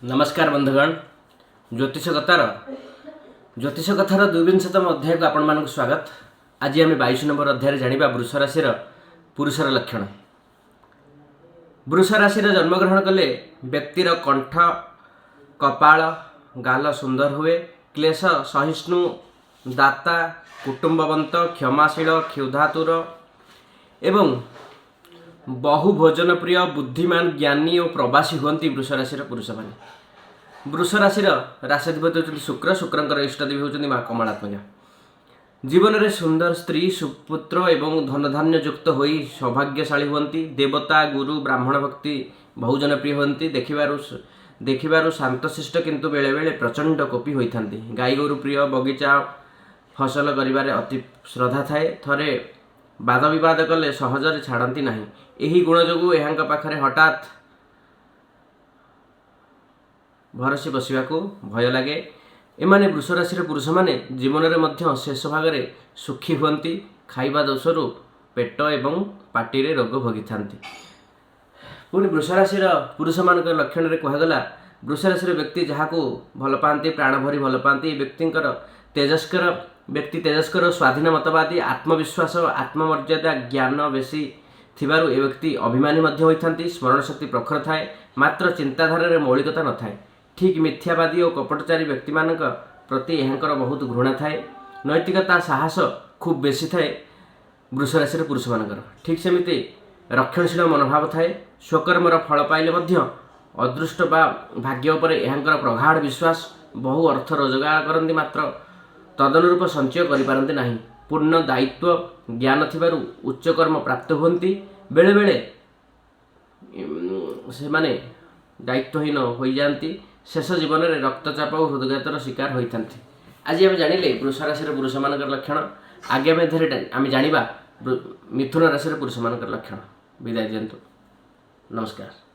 ନମସ୍କାର ବନ୍ଧୁଗଣ, ଜ୍ୟୋତିଷ କଥାର ଦ୍ୱିବିଂଶତମ ଅଧ୍ୟାୟକୁ ଆପଣମାନଙ୍କୁ ସ୍ୱାଗତ। ଆଜି ଆମେ 22 ନମ୍ବର ଅଧ୍ୟାୟରେ ଜାଣିବା ବୃଷ ରାଶିର ପୁରୁଷର ଲକ୍ଷଣ। ବୃଷ ରାଶିର ଜନ୍ମଗ୍ରହଣ କଲେ ବ୍ୟକ୍ତିର କଣ୍ଠ, କପାଳ, ଗାଲ ସୁନ୍ଦର ହୁଏ। କ୍ଲେଶ ସହିଷ୍ଣୁ, ଦାତା, କୁଟୁମ୍ବବନ୍ତ, କ୍ଷମାଶୀଳ, କ୍ଷୁଧାତୁର ଏବଂ ବହୁ ଭୋଜନ ପ୍ରିୟ, ବୁଦ୍ଧିମାନ, ଜ୍ଞାନୀ ଓ ପ୍ରବାସୀ ହୁଅନ୍ତି ବୃଷ ରାଶିର ପୁରୁଷମାନେ। ବୃଷ ରାଶିର ରାଶାଧିପତି ହେଉଛନ୍ତି ଶୁକ୍ର। ଶୁକ୍ରଙ୍କର ଇଷ୍ଟଦେବୀ ହେଉଛନ୍ତି ମା କମଳାତ୍ମିକା। ଜୀବନରେ ସୁନ୍ଦର ସ୍ତ୍ରୀ, ସୁପୁତ୍ର ଏବଂ ଧନଧାନ୍ୟ ଯୁକ୍ତ ହୋଇ ସୌଭାଗ୍ୟଶାଳୀ ହୁଅନ୍ତି। ଦେବତା, ଗୁରୁ, ବ୍ରାହ୍ମଣ ଭକ୍ତି ବହୁ ଜନପ୍ରିୟ ହୁଅନ୍ତି। ଦେଖିବାରୁ ଶାନ୍ତଶିଷ୍ଟ, କିନ୍ତୁ ବେଳେବେଳେ ପ୍ରଚଣ୍ଡ କୋପୀ ହୋଇଥାନ୍ତି। ଗାଈ ଗୋରୁ ପ୍ରିୟ, ବଗିଚା ଫସଲ କରିବାରେ ଅତି ଶ୍ରଦ୍ଧା ଥାଏ। ଥରେ ବାଦ ବିବାଦ କଲେ ସହଜରେ ଛାଡ଼ନ୍ତି ନାହିଁ। ଏହି ଗୁଣ ଯୋଗୁଁ ଏହାଙ୍କ ପାଖରେ ହଠାତ୍ ଭରସି ବସିବାକୁ ଭୟ ଲାଗେ। ଏମାନେ ବୃଷ ରାଶିର ପୁରୁଷମାନେ ଜୀବନରେ ମଧ୍ୟ ଶେଷ ଭାଗରେ ସୁଖୀ ହୁଅନ୍ତି। ଖାଇବା ଦୋଷରୁ ପେଟ ଏବଂ ପାଟିରେ ରୋଗ ଭୋଗିଥାନ୍ତି। ପୁଣି ବୃଷ ରାଶିର ପୁରୁଷମାନଙ୍କ ଲକ୍ଷଣରେ କୁହାଗଲା, ବୃଷ ରାଶିର ବ୍ୟକ୍ତି ଯାହାକୁ ଭଲ ପାଆନ୍ତି, ପ୍ରାଣ ଭରି ଭଲ ପାଆନ୍ତି। ଏ ବ୍ୟକ୍ତିଙ୍କର ତେଜସ୍କର ବ୍ୟକ୍ତି ତେଜସ୍କର, ସ୍ୱାଧୀନ ମତବାଦୀ, ଆତ୍ମବିଶ୍ୱାସ, ଆତ୍ମମର୍ଯ୍ୟାଦା, ଜ୍ଞାନ ବେଶୀ ଥିବାରୁ ଏ ବ୍ୟକ୍ତି ଅଭିମାନୀ ମଧ୍ୟ ହୋଇଥାନ୍ତି। ସ୍ମରଣ ଶକ୍ତି ପ୍ରଖର ଥାଏ, ମାତ୍ର ଚିନ୍ତାଧାରାରେ ମୌଳିକତା ନଥାଏ। ଠିକ୍ ମିଥ୍ୟାବାଦୀ ଓ କପଟଚାରୀ ବ୍ୟକ୍ତିମାନଙ୍କ ପ୍ରତି ଏହାଙ୍କର ବହୁତ ଘୃଣା ଥାଏ। ନୈତିକତା, ସାହସ ଖୁବ୍ ବେଶୀ ଥାଏ ବୃଷ ରାଶିର ପୁରୁଷମାନଙ୍କର। ଠିକ୍ ସେମିତି ରକ୍ଷଣଶୀଳ ମନୋଭାବ ଥାଏ। ସ୍ୱକର୍ମର ଫଳ ପାଇଲେ ମଧ୍ୟ ଅଦୃଷ୍ଟ ବା ଭାଗ୍ୟ ଉପରେ ଏହାଙ୍କର ପ୍ରଗାଢ଼ ବିଶ୍ୱାସ। ବହୁ ଅର୍ଥ ରୋଜଗାର କରନ୍ତି, ମାତ୍ର ତଦନୁରୂପ ସଞ୍ଚୟ କରିପାରନ୍ତି ନାହିଁ। ପୂର୍ଣ୍ଣ ଦାୟିତ୍ୱ ଜ୍ଞାନ ଥିବାରୁ ଉଚ୍ଚକର୍ମ ପ୍ରାପ୍ତ ହୁଅନ୍ତି। ବେଳେବେଳେ ସେମାନେ ଦାୟିତ୍ୱହୀନ ହୋଇଯାଆନ୍ତି। ଶେଷ ଜୀବନରେ ରକ୍ତଚାପ ଓ ହୃଦଘାତର ଶିକାର ହୋଇଥାନ୍ତି। ଆଜି ଆମେ ଜାଣିଲେ ବୃଷ ରାଶିର ପୁରୁଷମାନଙ୍କର ଲକ୍ଷଣ। ଆଗାମୀ ଅଧ୍ୟାୟରେ ଆମେ ଜାଣିବା ମିଥୁନ ରାଶିର ପୁରୁଷମାନଙ୍କର ଲକ୍ଷଣ। ବିଦାୟ ଦିଅନ୍ତୁ, ନମସ୍କାର।